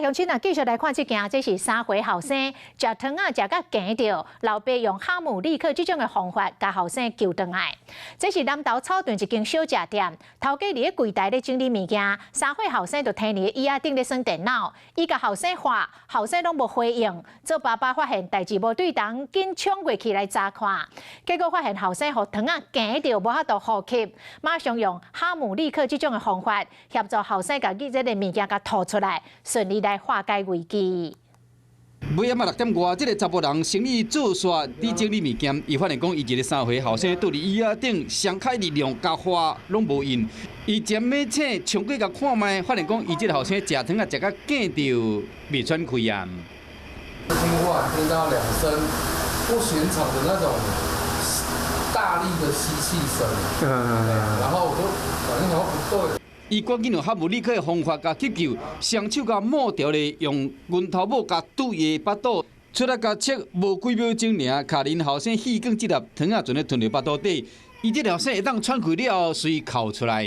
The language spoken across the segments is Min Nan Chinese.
來，鄉親啊，繼續來看這件，這是3歲後生食糖仔食甲哽著，老爸用哈姆立克這種的方法，共後生救轉來。這是南投草屯一間小食店，頭家佇咧櫃台咧整理物件，三歲後生就䖙佇咧椅仔頂咧耍電腦，伊共後生喊，後生攏無回應。做爸爸發現代誌無對頭，緊衝過去來查看，結果發現後生予糖仔哽著，無法度呼吸，馬上用哈姆立克這種的方法協助後生共這个物件共吐出來，順利來化解危機。尾暗仔6點外，這个查埔人生意做煞，佇整理物件，伊發現講，伊一个三歲後生倒佇椅仔頂，雙開力量共喊攏無用。伊踮欲醒，衝過共看覓，發現講伊這个後生食糖仔食甲哽著，袂喘氣啊。聽忽然聽到兩聲不尋常的那種大力的吸氣聲，然後我就反正想不對。伊趕緊用哈姆立克的方法共急救，雙手共抹著咧，用拳頭母共拄伊的腹肚，出來共切無幾秒鐘爾，共𪜶後生氣管這粒糖仔全咧吞入腹肚底，伊這個後生會當喘氣了後，隨哭出來。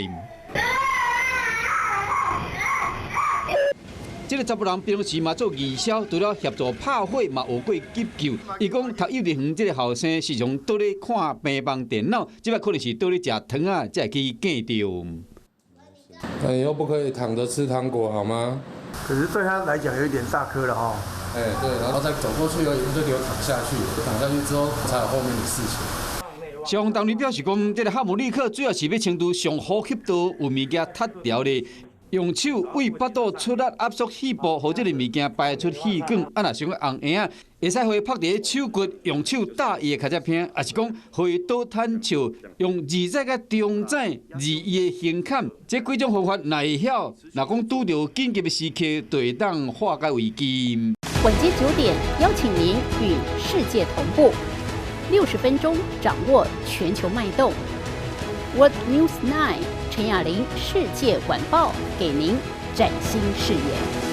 這个查埔人平常時嘛做義消，除了協助拍火，嘛學過急救。伊講讀幼稚園這个後生時常倒咧看平板電腦，這擺可能是倒咧食糖仔，才會去哽著。那你又不可以躺着吃糖果，好嗎？可是對他來講有一點大顆了哈。哎，對，然後再走過去而已，就給我躺下去，躺下去之後才有後面的事情。消防單位表示講，這个哈姆立克主要是欲清除上呼吸道有物件塞牢咧，用手對腹肚出力壓縮肺部，予這个物件排出氣管。啊，若想欲紅嬰仔，會使予伊拍佇咧手骨，用手搭伊的跤脊骿，抑是講予伊倒坦笑，用二指佮中指蹑伊的胸坎。這幾種方法若會曉，若講拄著緊急的時刻，就會當化解危機。晚間9點，邀請您與世界同步，60分鐘掌握全球脈動。World News 9 陳雅玲世界晚報，給您嶄新視野。